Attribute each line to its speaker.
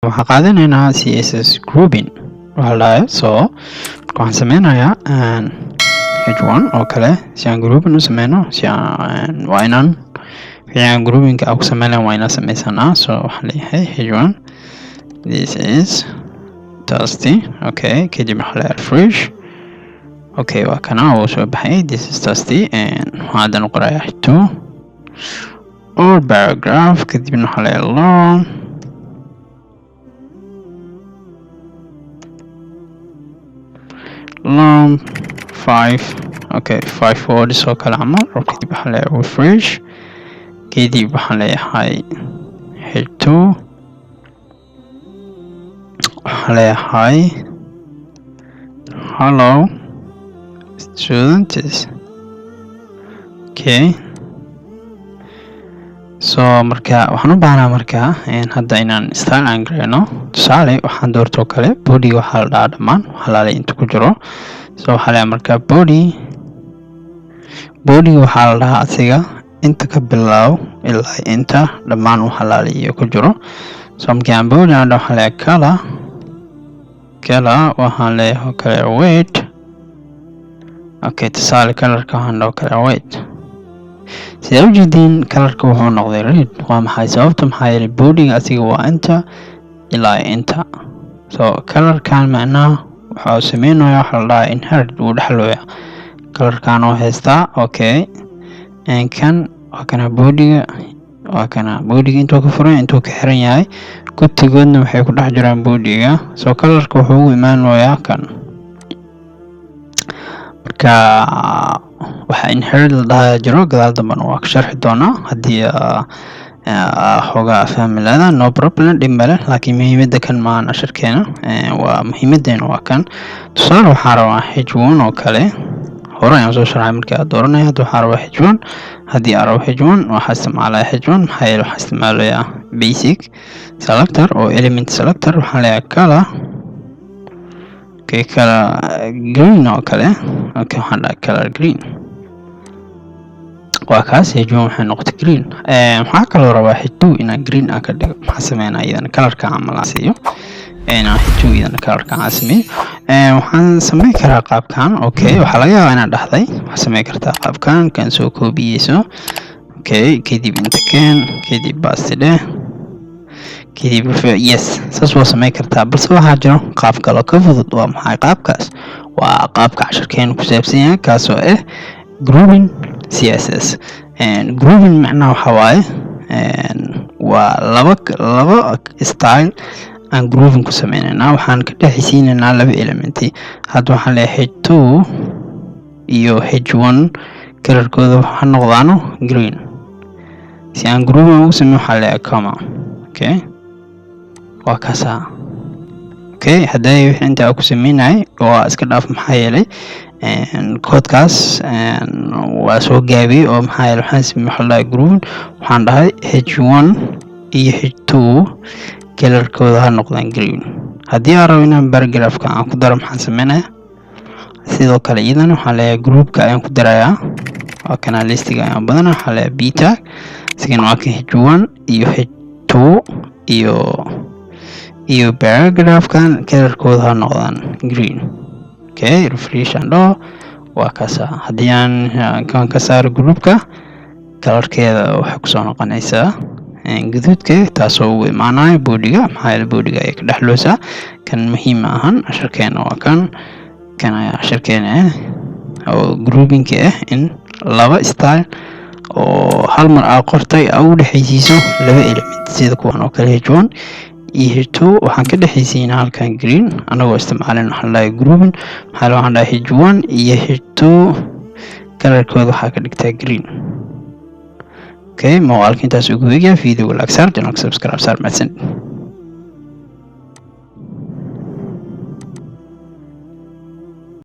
Speaker 1: Waxaan qaadanaynaa CSS grouping waxaa la dhahayo. So marka waxaan sameynayaa h1 oo kale. Si aan grouping u sameyno, si aan waa inaan wixii aan groupingka aan ku sameynayn waa inaan sameysanaa. So waxaan leeyahay h1, "This is test." Okay, kadib waxaa leeyahay refresh. Okay, waa kana uu soo baxay "This is test." Waxaan haddana qorayaa h2 or paragraph, kadibna waxaa leeyahay lorem lorem 5. Okay, 5 words oo kale camal. Kadib waxaa leeyahay refresh. Kadib waxaan leeyahay h2, waxaan leeyahay "Hello students." Okay, so marka waxaan u baahnaa marka hadda inaan style aan gareyno. Tusaale, waxaan doortoo kale body waxaa la dhahaa dhammaan waxalaale inta ku jiro. So waxaa leeyahay marka body. Body waxaa la dhahaa asiga inta ka bilaabo ilaa inta dhammaan waxalaale iyo ku jiro. So markii aan body aan dhaho, waxaa leeyahay color. Color waxaan leeyahay oo kale red. Okay, tusaale colorka waxaan dhaho kale red. Sidaa ujeediin, colorka wuxuu noqday red. Waa maxay sababta? Maxaa yeelay bodyga asiga waa inta ilaa inta. So colorkan macnaha wuxuu sameynaya waxa la dhahaa inherit, wuu dhexlooya colorkan oo haystaa. Okay, kan waa kana bodyga, waa kana bodyga intuu ka furan, intuu ka xiran yahay, gutigoodna waxay ku dhex jiraan bodyga. So colorka wuxuu ugu imaanayaa kan. Marka waxaa inherit la dhahaa jiro, gadaal dambena waa ka sharxi doonaa. Haddii xoogaa fahmi leedahay, no problem, dhib male, laakiin muhiimadda kan maahan casharkeena. Waa muhiimadeena waa kan. Tusaale, waxaa rabaa h1 oo kale. Hore ayaan soo sharxay markii aad dooranaya. Hadda waxaa rabaa h1. Haddii aan rabo h1, waxaa isticmaalaya h1. Maxaa yeele waxaa isticmaalayaa basic selector oo element selector. Waxaan leeyahay color. Okay, color green oo kale. Okay, waxaan dhahay color green. Waa kaas, h1 waxay noqotay green. Waxaa kaloo rabaa h2 inaan green aan ka dhigo. Maxaa sameynaa? Iyadana colorka camal aan siiyo, inaan h2 iyadana colorka aan sameeyo. Waxaan sameyn karaa qaabkan. Okay, waxaa laga yaabaa inaad dhahday, waxaa sameyn kartaa qaabkan kan soo koobiyeyso. Okay, kadib inta keen, kadib paste dheh, kadib yes, saas waa sameyn kartaa. Balse waxaa jiro qaab kaloo ka fudud. Waa maxay qaabkaas? Waa qaabka casharkeenu ku saabsan yahay, kaasoo ah grouping CSS. Grouping macnaha waxaa waaye waa laba style aan grouping ku sameynaynaa. Waxaan ka dhexaysiinaynaa laba elementi. Hadda waxaan leeyahay h2 iyo h1 colorkooda waxa noqdaano green. Si aan grouping ugu sameyn, waxaa leeyahay comma. Okay, waa kaasaa. Okay, hadday wixii intaa ku sameynayay waa iska dhaaf, maxaa yeelay koodkaas waa soo gaabiyey oo maxaa yeelay waxaan sameeyey waxa la dhahay grouping. Waxaan dhahay h1 iyo h2 colorkooda ha noqdaan green. Haddii aan rabo inaan paragraphka aan ku daro, maxaan sameynayaa? Sidoo kale iyadana waxaan leeyahay groupka ayaan ku darayaa. Waa kana, listiga ayaan badana. Waxaa leeyahay p tag, isigana waa kan h1 iyo h2 iyo paragraphkan colorkooda ha noqdaan green. Okay, refresh aan dhaho. Waa kaasa. Haddii aan kan ka saaro groupka, colorkeeda waxay kusoo noqonaysaa guduudka, taasoo ugu imaanayo bodyga, maxaa yeele bodyga ayay ka dhexloosaa. Kan muhiim ma ahan casharkeena, waa kan. Kan ayaa casharkeena ah oo groupingka ah, in laba style oo hal mar aa qortay aa u dhexaysiiso laba element, sida kuwan oo kale h1 iyo h2. Waxaan ka dhexaysiinaa halkan green anagoo isticmaalin waxaa la dhahay grouping. Maxaa waxaan dhahay h1 iyo h2 colorkooda waxaa ka dhigtaa green. Okay, muuqaalka intaas ugu eegaya. Videoga like saar, channelka subscribe saar. Mahadsanid.